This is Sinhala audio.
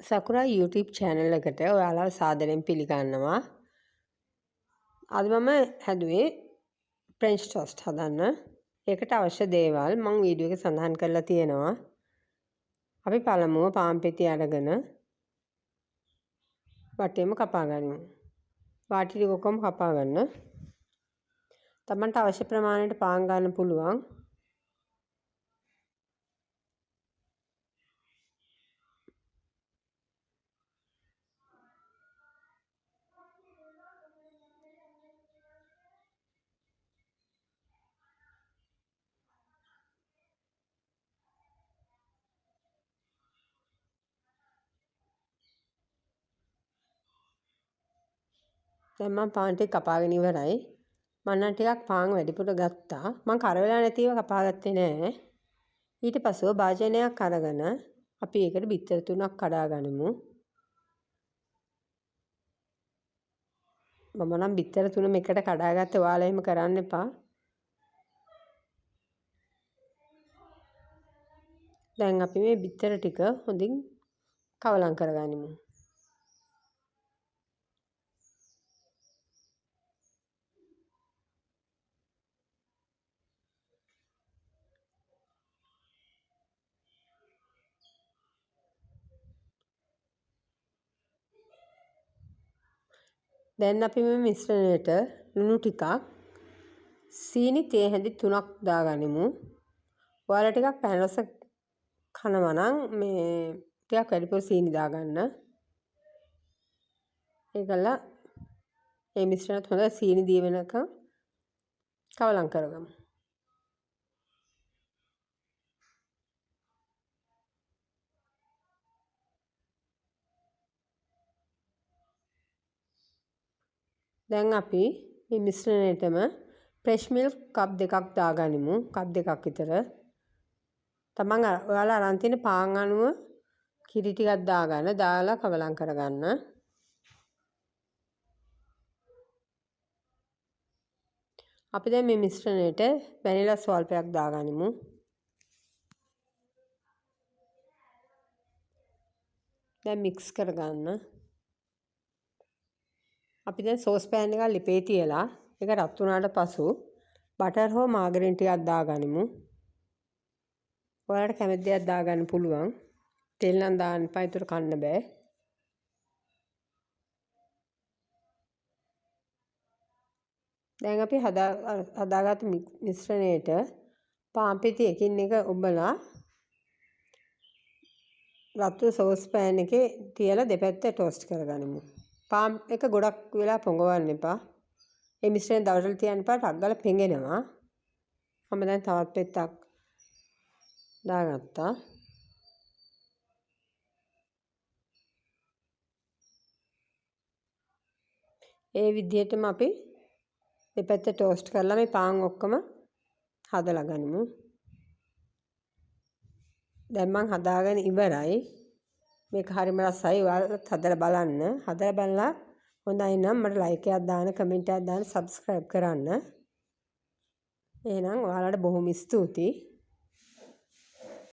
සකුරා YouTube channel එකට ඔයාලව සාදරයෙන් පිළිගන්නවා. අද මම හැදුවේ ෆ්‍රෙන්ච් ටෝස්ට් හදන්න. ඒකට අවශ්‍ය දේවල් මම වීඩියෝ එකේ සඳහන් කරලා තියෙනවා. අපි පළමුව පාන් පෙති අරගෙන වටේම කපා ගනිමු. වාටි ටික ඔක්කොම කපා ගන්න. තමන්ට අවශ්‍ය ප්‍රමාණයට පාන් ගන්න පුළුවන්. දැන් මම පාන් ටික කපාගෙන ඉවරයි. මම නම් ටිකක් පාන් වැඩිපුර ගත්තා. මං කර වෙලා නැතිව කපා ගත්තේ නෑ. ඊට පසුව භාජනයක් අරගෙන අපි ඒකට බිත්තර තුනක් කඩා ගනිමු. මම නම් බිත්තර තුනම එකට කඩාගත්තේ. ඔයාලා එහෙම කරන්න එපා. දැන් අපි මේ බිත්තර ටික හොඳින් කවලම් කරගනිමු. දැන් අපි මේ මිශ්‍රණයට ලුණු ටිකක්, සීනි තේ හැඳි 3ක් දාගනිමු. ඔයාලා ටිකක් පැන රස කනවා නම් මේ ටිකක් වැඩිපුර සීනි දාගන්න. ඒකලා මේ මිශ්‍රණයත් හොඳ සීනි දිය වෙනකන් කවලම් කරගමු. දැන් අපි මේ මිශ්‍රණයටම ෆ්‍රෙෂ් මිල්ක් කප් 2ක් දාගනිමු. කප් 2ක් විතර. තමන් ඔයාලා අරන් තියෙන පාන් අණුව කිරි ටිකක් දාගන්න. දාලා කවලම් කරගන්න. අපි දැන් මේ මිශ්‍රණයට වැනිලා ස්වල්පයක් දාගනිමු. දැන් මික්ස් කරගන්න. අපි දැන් සෝස් පෑන් එකක් ලිපේ තියලා ඒක රත් වුණාට පසු බටර් හෝ මාගරින් ටිකක් දාගනිමු. ඔයාලට කැමති දෙයක් දාගන්න පුළුවන්. තෙල් නම් දාන්න එපා, ඒතර කන්න බෑ. දැන් අපි හදාගත්තු මිශ්‍රණයට පාන් පෙති එකින් එක ඔබලා රතු සෝස් පෑන් එකේ තියලා දෙපැත්ත ටෝස්ට් කරගනිමු. පාන් එක ගොඩක් වෙලා පොඟවන්න එපා. ඒ මිශ්‍රණය දවටලා තියන්න එපා. ටක් ගාලා පෙඟෙනවා. මම දැන් තවත් පෙත්තක් දාගත්තා. ඒ විදිහටම අපි දෙපැත්ත ටෝස්ට් කරලා මේ පාන් ඔක්කොම හදලා ගනිමු. දැන් මං හදාගෙන ඉවරයි. මේක හරිම රසයි. ඔයාලත් හදලා බලන්න. හදලා බලලා හොඳයි නම් මට ලයික් එකක් දාන්න, කමෙන්ට් එකක් දාන්න, සබ්ස්ක්‍රයිබ් කරන්න. එහෙනම් ඔයාලට බොහොම ස්තුතියි.